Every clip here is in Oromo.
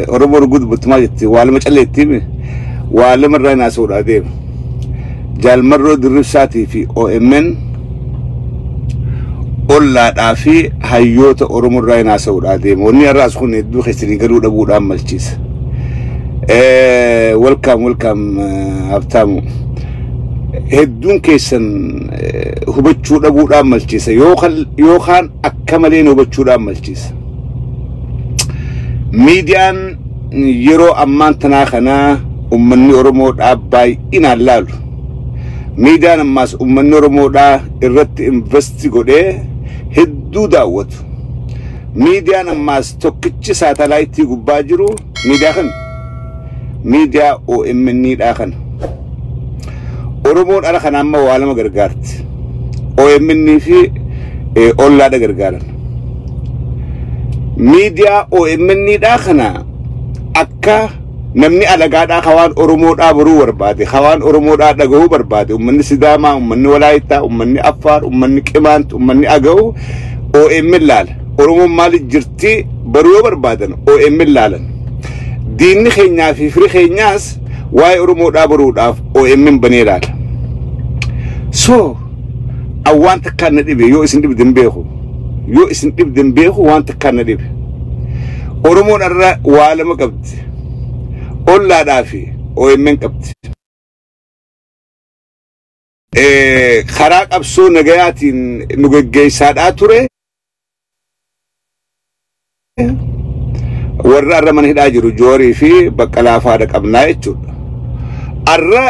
Oromoon gudbattu maal jetti? Waa lama calleetti, waa lama irraa naasuudhaa deema. Jaalmarroo Dirribsaatii fi OMN ollaadhaa fi hayyoota Oromoo irraa naasa'uudhaa deema. Wanni har'aas kun hedduu keessanii galuu dhabuudhaan malchiisa. Welcome, welcome, Habtaamu. Hedduun keessan hubachuu dhabuudhaan malchiisa, yookaan akka malee hubachuudhaan malchiisa. Miidiyaan yeroo ammaan tanaa kana uummanni Oromoodhaa baay'inaan laalu. Miidiyaan ammaas uummanni Oromoodhaa irratti invest godhee hedduu daawwatu. Miidiyaan ammaas tokkichi saatalaayitii gubbaa jiru miidiyaa kana. Miidiyaa OMN dhaa kana. Oromoon ala kana amma waa lama gargaarti. OMN fi ollaadha gargaaran. Miidiyaa OMN dhaa kana akka namni alagaadhaa hawaan Oromoodhaa baruu barbaade, hawaan Oromoodhaa dhagahuu barbaade, uummanni Sidaamaa, uummanni Walaayittaa, uummanni Affaar, uummanni Qimaant, uummanni Agaw OMN laala. Oromoon maaliif jirti baruu yoo barbaadan OMN laalan. Diinni keenyaa fi firi keenyaas waa'ee Oromoodhaa baruudhaaf OMN banee laala. So, waan takkaan na dhibe, yoo isin dhibde hin beeku. Yoo isin dhibde hin beeku, waan takkaan na dhibe. Oromoon irra waa lama qabdi. Ollaadhaa fi OMN qabdi. Karaa qabsoo nagayaatiin nu geggeessaadhaa ture. Warra arra mana hidhaa jiru Joorii fi Baqqalaa faadha qabnaa jechuudha. Arra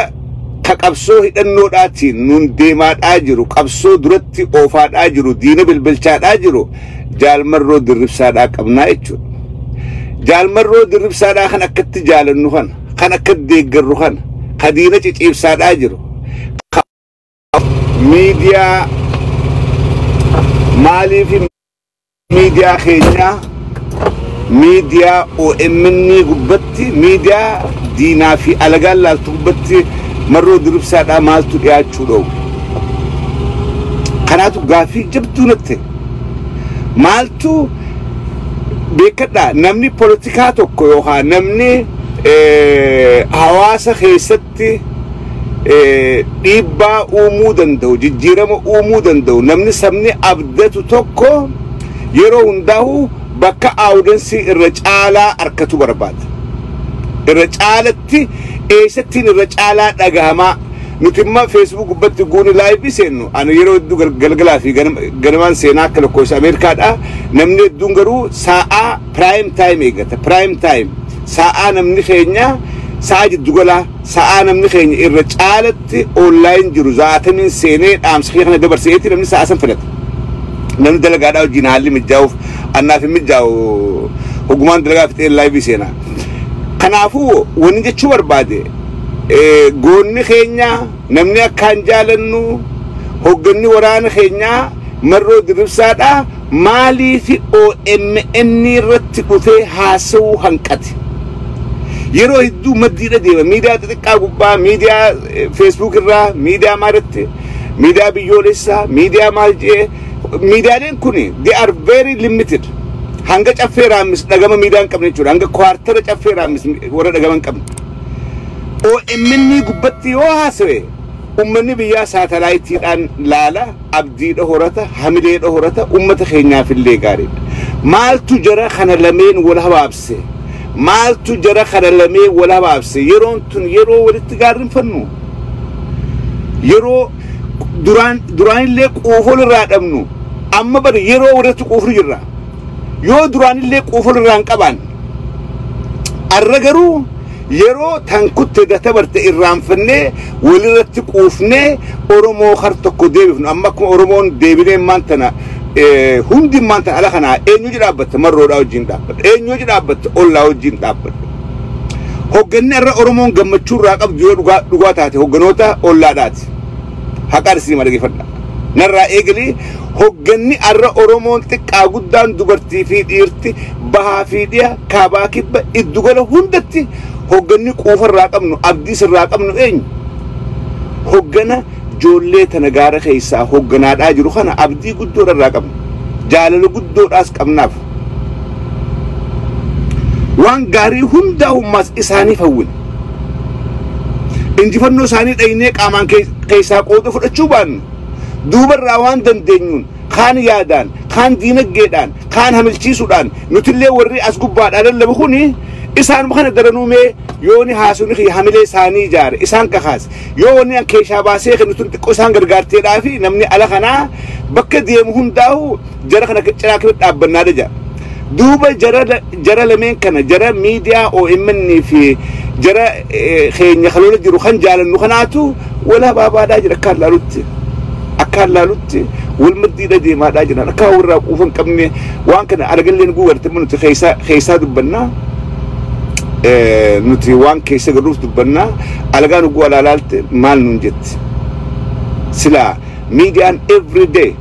ka qabsoo hidhannoodhaatiin nun deemaadhaa jiru, qabsoo duratti oofaadhaa jiru, diina bilbilchaadhaa jiru Jaalmarroo Dirribsaadhaa qabnaa jechuudha. Jaalmarroo Dirribsaadhaa kan akkatti jaalannu kana, kan akkatti deeggarru kana, ka diina ciciibsaadhaa jiru. Miidiyaa maaliif miidiyaa keenyaa, miidiyaa OMN gubbatti, miidiyaa diinaa fi alagaan laaltu gubbatti Marroo Dirribsaadhaa maaltu dhiyaachuu dhoowwe? Kanaatu gaaffii jabduu natti. Maaltu beekadhaa, namni poolitikaa tokko yookaan namni hawaasa keessatti dhiibbaa uumuu danda'u, jijjiirama uumuu danda'u, namni sabni abdatu tokko yeroo hundaa'u bakka audience irra caalaa arkatu barbaada. Irra caalatti eessattiin irra caalaa dhagahamaa? Nuti immoo Facebook gubbatti guuni live seennu, ani yeroo hedduu galgalaa fi ganamaan seenaa akka lakkoofsa Ameerikaadha. Namni hedduun garuu sa'aa prime time eeggata. Prime time, sa'aa namni keenya, sa'aa jiddugalaa, sa'aa namni keenya irra caalatti online jiru zaatamiin seenee dhaamsa kana dabarseeti namni sa'aa san filata. Namni dalagaadhaa wajjin haalli mijaa'uuf, annaaf hin mijaa'u, hogumaan dalagaa fixee live seenaa. Kanaafuu wanni jechuu barbaade, goonni keenya, namni akkaan jaalannu, hogganni waraana keenyaa Marroo Dirribsaadha, maaliif OMN irratti dhufee haasawuu hanqate? Yeroo hedduu maddiidha deema, miidiyaa xixiqqaa gubbaa, miidiyaa Facebook irraa, miidiyaa maalirratti, miidiyaa biyyoolessaa, miidiyaa maal jedhee, miidiyaaleen kun they are very limited. Hanga Caffee Raammis dhagama miidiyaa hin qabne jechuudha. Hanga kwaartara Caffee Raammis warra dhagama hin qabne. OMN gubbatti yoo haasawe uummanni biyyaa saatalaayitiidhaan laala, abdiidha horata, hamileedha horata, uummata keenyaaf illee gaariidha. Maaltu jara kana lameen wal habaabse? Maaltu jara kana lameen wal habaabse? Yeroon tun yeroo walitti gaarrinfannu. Yeroo duraan duraanillee quufol irraa dhabnu, amma bari yeroo walitti quufnu jirra. Yoo duraanillee quufol irraa hin qabaan, arra garuu yeroo tan kutte databarte irraanfannee walirratti quufnee Oromoo har tokko deebifnu. Amma akkuma Oromoon deebinee maan tana hundi maan tana ala kanaa eenyu dhaabbata? Marroodhaa wajjin dhaabbata. Eenyu dhaabbata? Ollaa wajjin dhaabbata. Hogganni irra Oromoon gammachuu irraa qabdu, yoo dhugaa dhugaa taate, hogganoota ollaadhaati. Haqaan isin dhaggeeffadha. Narraa eegalee hogganni arra Oromoon xiqqaa guddaan, dubartii fi dhiirti, bahaa fi dhiya, kaabaa kibba, iddugala hundatti hogganni quufarraa qabnu, abdii sirraa qabnu eenyu? Hoggana joollee tana gaara keessaa hogganaadhaa jiru kana abdii guddoodha irraa qabna. Jaalala guddoodhaas qabnaaf. Waan gaarii hundaa hummaas isaaniif hawwina. Injifannoo isaanii dhaynee qaamaan keessaa qooda fudhachuu baannu duubarraa waan dandeenyuun kaan yaadaan, kaan diinaggeedhaan, kaan hamilchiisuudhaan nutillee warri as gubbaadhaa lallabu kuni isaanuma kana daranuu mee yooni haasofni kiyya hamilee isaanii ijaare isaan kakaase yoo wanni an keeshaa baasee kennu tun xiqqoo isaan gargaarteedhaa fi namni ala kanaa bakka deemu hundaa'u jara kana cinaa kibba dhaabbannaa dhaja. Duuba jara lameen kana jara miidiyaa OMN fi jara keenya kaloola jiru kan jaalannu kanaatu wala baabaadhaa jira akkaan laalutti. Akkaan laalutti wal maddiidha deemaadhaa jiran akka warraa quufan qabne waan kana argalleen guugarte nuti keessaa dubbannaa. Nuti waan keessa galuuf dubbannaa alagaan ugguu alaalaalte maal nuun jetti. Silaa miidiyaan every day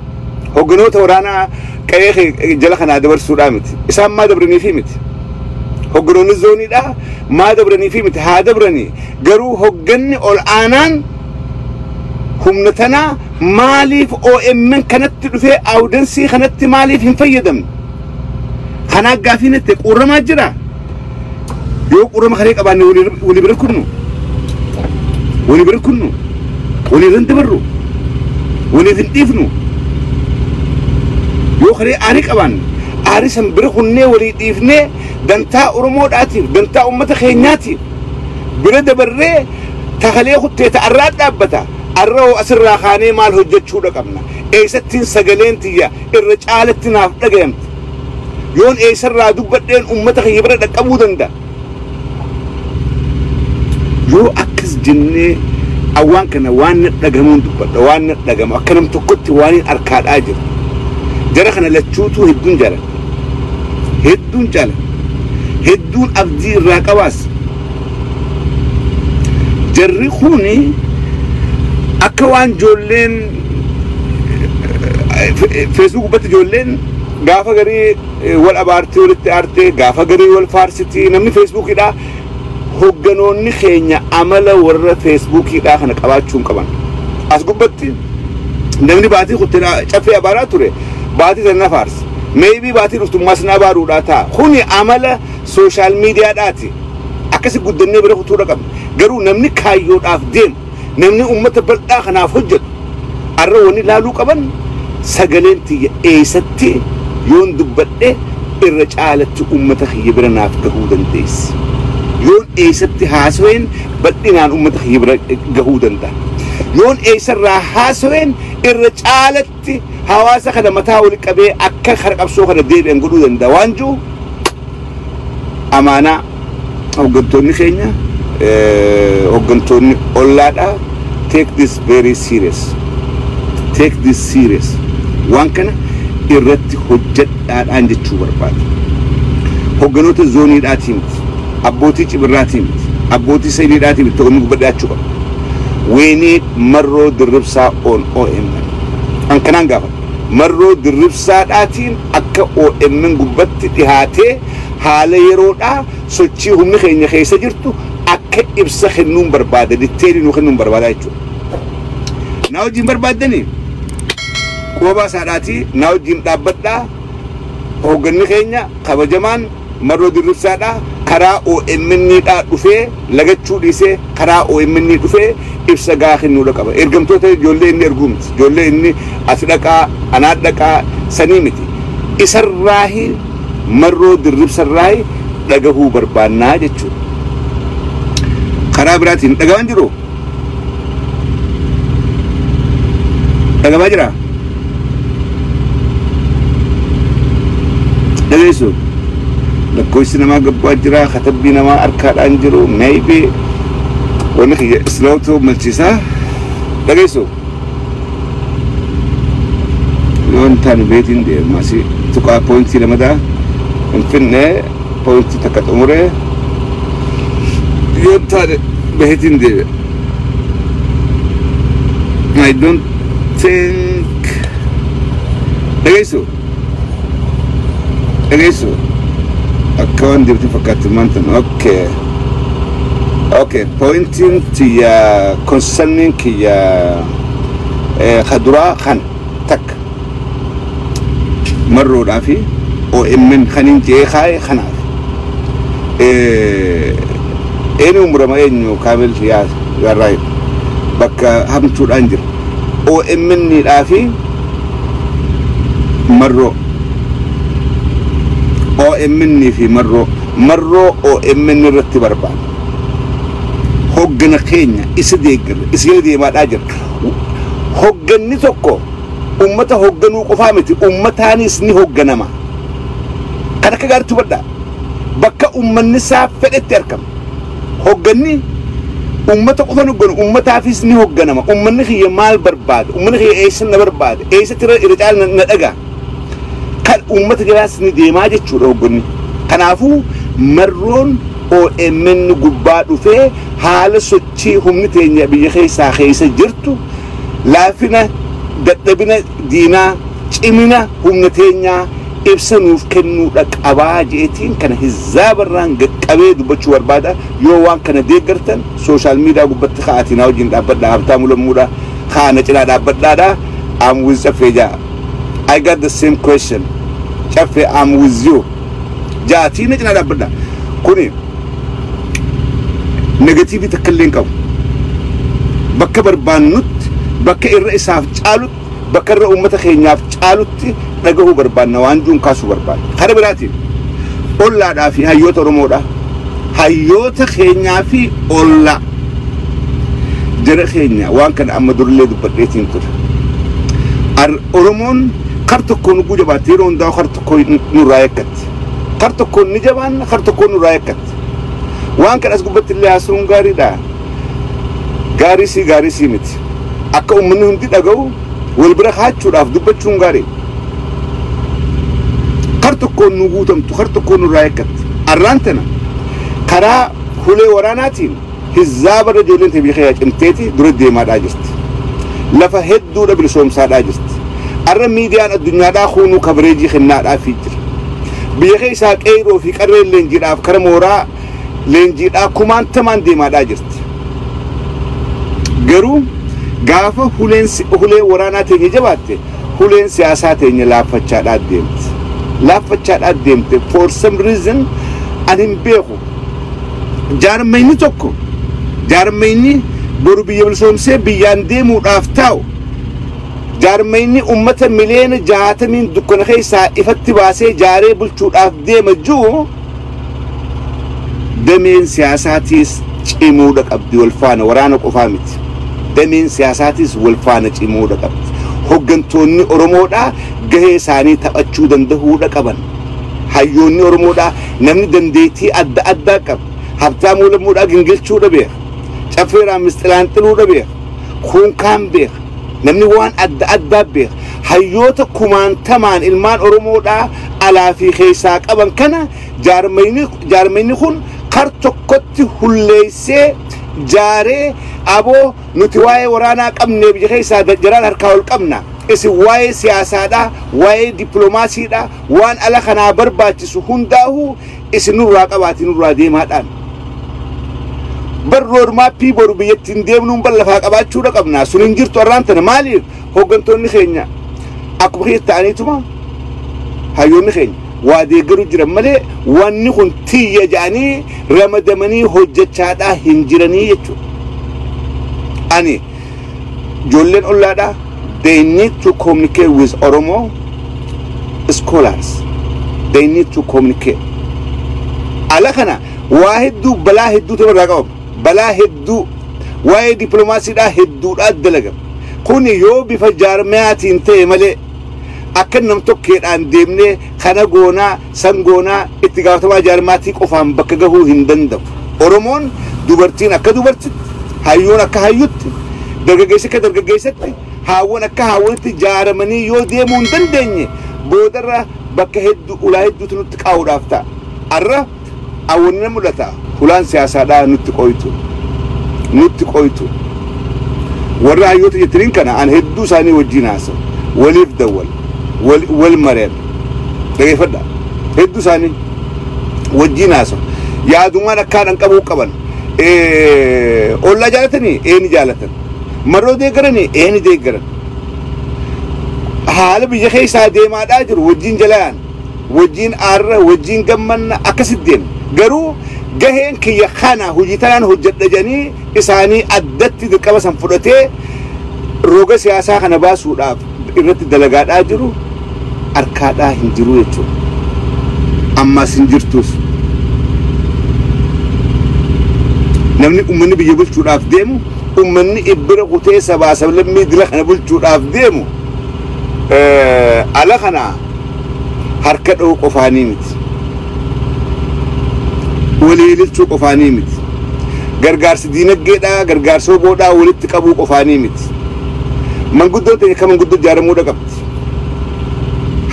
hogganoota waraanaa qe'ee jala kanaa dabarsuudhaa miti. Isaan maa dabraniifi miti. Hogganoonni zooniidhaa maa dabraniifi miti haa dabranii garuu hogganni ol aanaan humna tanaa maaliif OMN kanatti dhufee audiensii kanatti maaliif hin fayyadamne? Kanaa gaafiin itti quurramaa jira. Yoo quurrama karee qabaanne walii bira kunnu. Walii bira kunnu. Walii irra dabarru. Waliif hin dhiifnu. Yoo karee aarii qabaanne aarii san bira kunnee walii dhiifnee dantaa Oromoodhaatiif dantaa uummata keenyaatiif bira dabarree takalee kuttee ta'arraa dhaabbata. Arra hoo asirraa kaanee maal hojjechuudha qabna? Eessattiin sagaleen tiyya irra caalatti naaf dhagayamte? Yoon eessarraa dubbadheen uummata kiyya bira dhaqqabuu danda'a? Yoo akkas jennee awwaan kana waan na dhagamuun dubbadha waan na dhagamu akka nam tokkotti waan hin arkaadhaa jiru. Jara kana lachuutu hedduun jaalladha. Hedduun jaalladha. Hedduun abdii irraa qabaas. Jarri kuni akka waan ijoolleen Facebook gubbatti ijoolleen gaafa garii wal abaartee walitti aartee gaafa garii wal faarsitii namni Facebookidhaa hogganoonni keenya amala warra Facebookidhaa kana qabaachuu hin qaban. As gubbatti namni baatii kuttee caffee abaaraa ture baatii sana faarsa. Maybe baatii dhuftummaas na abaaruudhaa ta'a. Kuni amala sooshaal miidiyaadhaati. Akkasi guddannee bira kutuudha qabna. Garuu namni kaayyoodhaaf deemu namni uummata bal'aa kanaaf hojjetu arra wanni laaluu qaban sagaleen tiyya eessatti yoon dubbadhe irra caalatti uummata kiyya bira naaf gahuu dandeessi. Yoon eessatti haasaween bal'inaan uummata kiyya bira gahuu danda'a. Yoon eessarraa haasaween irra caalatti hawaasa kana mataa wal qabee akka kara qabsoo kana deebi'an godhuu danda'a waan jiru amaanaa hoggantoonni keenya hoggantoonni ollaadhaa take this very serious. Take this serious. Waan kana irratti hojjedhaadhaan jechuu barbaada. Hogganoota zooniidhaatii miti. Abbootii cibirraatii miti. Abbootii seeniidhaatii miti. Tokko gubbadhaachuu qaba. We need Marroo Dirribsaa on OMN. An kanaan gaafadha. Marroo Dirribsaadhaatiin akka OMN gubbatti dhihaatee haala yeroodhaa sochii humni keenya keessa jirtu akka ibsa kennuun barbaada. Diteelii nuu kennuun barbaada jechuudha. Na wajjin barbaaddanii quba isaadhaatii na wajjin dhaabbadhaa. Hoogganni keenya kabajamaan Marroo Dirribsaadhaa karaa OMN dhaa dhufee lagachuu dhiisee karaa OMN dhufee ibsa gaa kennuudha qaba. Ergamtoota ijoollee inni erguu miti. Ijoollee inni as dhaqaa, anaa dhaqaa sanii miti. Isarraahi Marroo Dirribsarraahi dhagahuu barbaannaa jechuudha. Karaa biraatiin dhagamaan jiru? Dhagamaa jiraa? Dhageessu? Lakkoofsi namaa gabbaa jira, katabbii namaa harkaadhaan jiru, maybe wanni kiyya islootu malchiisaa. Dhageessu? Yoo hin taane beetiin deema asii tuqaa poointii lama ta'a. Finfinnee poointii takka xumuree yoo hin taane beetiin deema. I don't think dhageessu? Dhageessu? Akka waan deemte fakkaatti maantan. Okay. Okay, pointiin tiyya concerning kiyya kaduraa kana takka marroodhaa fi OMN kan hin jee kaaye kanaaf. Eenyu murama eenyu Kaamil yaa right bakka hamtuudhaan jira. OMN dhaa fi marroo OMN fi marroo OMN irratti barbaada. Hoggana keenya isa deeggarra isa jala deemaadhaa jira. Hogganni tokko ummata hogganuu qofaa miti, ummataanis ni hogganama. Kan akka gaariitti hubadhaa. Bakka ummanni isaa fedhetti argama. Hogganni ummata qofa hogganu, ummataafis ni hogganama. Ummanni kiyya maal barbaada? Ummanni kiyya eessa na barbaada? Eessatti irra caala na dhagaa? Kan ummata jalaas ni deemaa jechuudha hogganni. Kanaafuu marroon OMN gubbaa dhufee haala sochii humni teenya biyya keessaa keessa jirtu, laafina dadhabina diinaa, cimina humna teenyaa ibsa nuuf kennuudha qabaa jeetiin kana hizaabarraan qaqqabee dubbachuu barbaada. Yoo waan kana deeggartan social media gubbatti ka'aatii naa wajjin dhaabbadhaa. Habtaamuu Lammuudha kaana cinaa dhaabbadhaadha. I'm with Caffee jaa. I got the same question. Caffee, I'm with you. Jaatii na cinaa dhaabbadhaa. Kuni negative takka illee hin qabu. Bakka barbaannutti, bakka irra isaaf caalutti, bakka irra uummata keenyaaf caalutti dhagahuu barbaanna, waan juun kaasuu barbaanna. Kara biraatiin ollaadhaa fi hayyoota Oromoodha. Hayyoota keenyaa fi ollaa jara keenya waan kana amma durillee dubbadheetiin ture. Oromoon kar tokkoon nugguu jabaatte yeroo hundaa kar tokko nurraa eeggatti. Kar tokkoon ni jabaanna, kar tokkoon nurraa eeggatti. Waan kana as gubbatti illee haasa'uun gaariidha. Gaarii sii gaarii sii miti. Akka uummanni hundi dhaga'u wal bira kaachuudhaaf dubbachuun gaarii. Kar tokkoon nu guutamtu, kar tokkoon nurraa eeggatti. Arraan tana karaa hulee waraanaatiin hizaabarra ijoolleen biyya keenya cimteeti dura deemaadhaa jirti. Lafa hedduudha bilisoomsaadhaa jirti. Arra miidiyaan addunyaadhaa kuunuu coverage kennaadhaa fi jira. Biyya keessaa qeeroo fi qarreen leenjiidhaaf kara mooraa leenjiidhaa kumaantamaan deemaadhaa jirti. Garuu gaafa hulee waraanaa teenya jabaatte, huleen siyaasaa teenya laaffachaadhaa deemti. Laaffachaadhaa deemte for some reason ani hin beeku. Jaarmayni tokko, jaarmayni boru biyya bilisoomsee biyyaan deemuudhaaf taa'u, jaarmayni ummata miliyoona 60n dukkana keessaa ifatti baasee jaaree bulchuudhaaf deema jiru, dameen siyaasaatiis cimuudha qabdi wal faana. Waraana qofaa miti. Dameen siyaasaatiis wal faana cimuudha qabdi. Hoggantoonni Oromoodhaa gahee isaanii taphachuu danda'uudha qaban. Hayyoonni Oromoodhaa, namni dandeettii adda addaa qaba. Habtaamuu Lammuudhaa gingilchuudha beeka. Caffeeraan misxilaanxiluudha beeka. Kuunkaan beeka. Namni waan adda addaa beeka. Hayyoota kumaantamaan ilmaan Oromoodhaa alaa fi keessaa qaban kana jaarmayni kun kar tokkotti hulleessee jaaree, aboo nuti waa'ee waraanaa qabnee biyya keessaa jaraan harkaa ol qabna. Isin waa'ee siyaasaadhaa, waa'ee dippiloomaasiidhaa, waan ala kanaa barbaachisu hundaa'uu isin nurraa qabaati nurraa deemaadhaan. Bar roadmap boru biyyattiin deemnuun bar lafaa qabaachuudha qabna. Sun hin jirtu arraan tana. Maaliif? Hooggantoonni keenya akkuma keessa ta'aniituma hayyoonni keenya waa deeggaruu jiran malee wanni kun tiyya jedhanii ramadamanii hojjechaadhaa hin jiranii jechuudha. Ani ijoolleen ollaadhaa, they need to communicate with Oromo scholars. They need to communicate. Ala kana waa hedduu, balaa hedduutu irraa qabama. Balaa hedduu waa'ee dippiloomaasiidhaa hedduudhaa dalagama. Kun yoo bifa jaarmiyaatiin ta'e malee akka nam tokkeedhaan deemnee kana goonaa san goonaa itti gaafatamaa jaarmaatii qofaan bakka gahuu hin danda'u. Oromoon dubartiin akka dubartitti, hayyuun akka hayyutti, dargaggeessi akka dargaggeessatti, haawwan akka haawwanitti jaaramanii yoo deemuu hin dandeenye boodarra bakka hedduu ulaa hedduutu nutti qaa'uudhaaf ta'a. Arra hawwanni na mul'ata. Ulaan siyaasaadhaa nutti qoytu. Nutti qoytu. Warra hayyoota jettaniin kana an hedduu isaanii wajjin haasa'u. Waliif dawwal. Wal mari'an. Dhageeffadha. Hedduu isaanii wajjin haasa'u. Yaadumaan akkaadhaan qabuu qaban. Ollaa jaalatanii ee ni jaalatan. Marroo deeggaranii ee ni deeggaran. Haala biyya keessaa deemaadhaa jiru wajjin jalaan, wajjin aarra, wajjin gammanna, akkasitti deemna. Garuu gaheen kiyya kana hojii tanaan hojjedha jedhanii isaanii addatti dirqama san fudhatee roga siyaasaa kana baasuudhaaf irratti dalagaadhaa jiru harkaadhaa hin jiru jechuudha. Ammas hin jirtus. Namni uummanni biyya bulchuudhaaf deemu, uummanni ibbira kutee sabaa sablammii dila kana bulchuudhaaf deemu ala kana harka dha'uu qofaanii miti. Walii ililchuu qofaanii miti. Gargaarsi diinagdeedhaa, gargaarsa oboodhaa walitti qabuu qofaanii miti. Manguddoo ta'e akka manguddoo ijaaramuudha qabdi.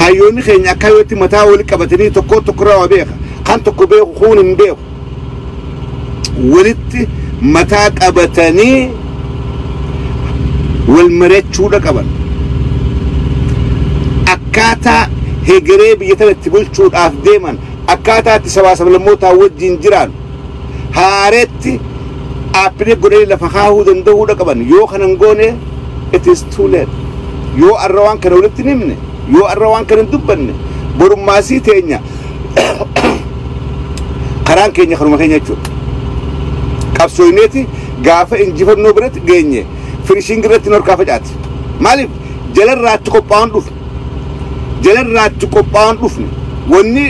Hayyoonni keenya akka hayyootti mataa walitti qabatanii tokko tokkorraa waa beeka. Kan tokko beeku kuun hin beeku. Walitti mataa qabatanii wal mari'achuudha qaban. Akkaataa hegeree biyya tana itti bulchuudhaaf deeman, akkaataa itti sabaa sablammootaa wajjin jiraan haareetti dhaabbilee godhanii lafa kaahuu danda'uudha qaban. Yoo kana hin goone, it is too late. Yoo arra waan kana walitti hin himne, yoo arra waan kana hin dubbanne, borummaasii teenya karaan keenya kanuma keenya jechuudha. Qabsooyneeti gaafa injifannoo biratti geenye finishing irratti nu harkaa facaati. Maaliif jalarraatti qophaa'an dhufne? Jalarraatti qophaa'an dhufne. Wanni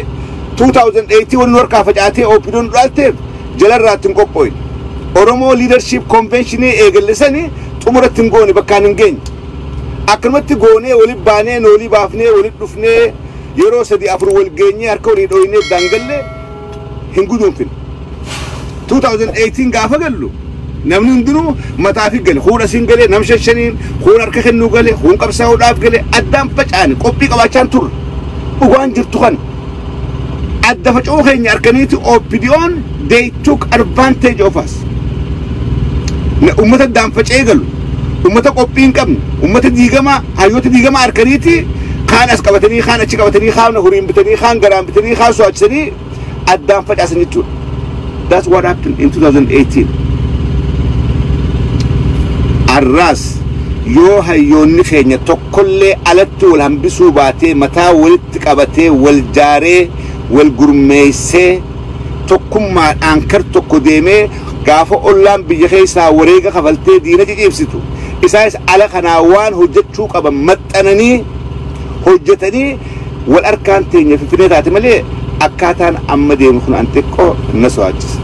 2008 wanni nu harkaa facaatee OPDOn nu dhaalteef jalarraatti hin qophooyne. Oromoo Leadership Convention eegalle sanii xumuratti hin goone, bakkaan hin geenye. Akkanumatti goonee walitti baanee noolii baafnee walitti dhufnee yeroo sadii afur wal geenyee harka walii dhooynee daangallee hin guduunfine. 2018 gaafa gallu namni hundinuu mataa fi gale, kuun asiin gale, nam shaniin kuun harka kennuu gale, kuun qabsaa'uudhaaf gale, addaan facaane. Qophii qabaachaan turre. Dhugaan jirtu kana adda faca'uu keenya harkaniiti OPDOn, they took advantage of us. Ummata addaan faca'ee galu, ummata qophii hin qabne, ummata diigamaa, hayyoota diigamaa harkaniiti kaan as qabatanii, kaan achi qabatanii, kaan horiin bitanii, kaan garaan bitanii, kaan so'achisanii addaan facaasan jechuudha. That's what happened in 2018. Arraas yoo hayyoonni keenya tokkollee alatti wal hambisuu baatee, mataa walitti qabatee, wal jaaree, wal gurmeessee, tokkummaadhaan kar tokko deemee, gaafa ollaan biyya keessaa wareega kafaltee diina ciciibsitu isaanis ala kanaa waan hojjechuu qaban maxxananii hojjetanii wal harkaan teenya finfinnee taate malee, akkaataan amma deemu kun an xiqqoo na so'achisa.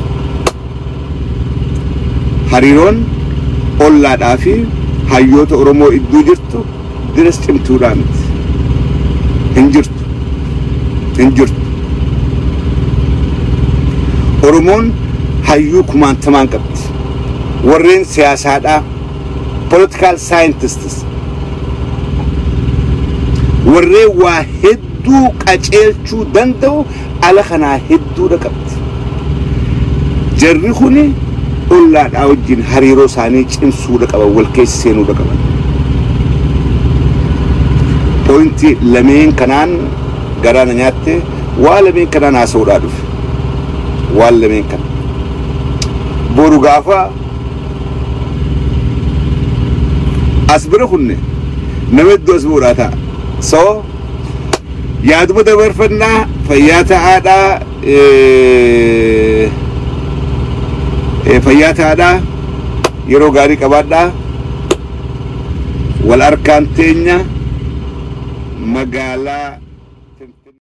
Hariiroon ollaadhaa fi hayyoota Oromoo iddoo jirtu diras cimtuudhaa miti. Hin jirtu. Hin jirtu. Oromoon hayyuu kumaantamaan qabdi. Warreen siyaasaadhaa, political scientists, warreen waa hedduu qaceelchuu danda'u ala kanaa hedduudha qabdi. Jarri kuni ollaadhaa wajjin hariiroo isaanii cimsuudha qaban, wal keessa seenuudha qaban. Pointii lameen kanaan garaa na nyaatte, waa lameen kanaan haasa'uudhaa dhufe. Waan lameen kana. Boru gaafa as bira kunne nama hedduu as bu'uudhaa ta'a. So yaaduma dabarfannaa, fayyaa ta'aadhaa, fayyaa ta'aadhaa, yeroo gaarii qabaadhaa, wal harkaan teenya magaalaa.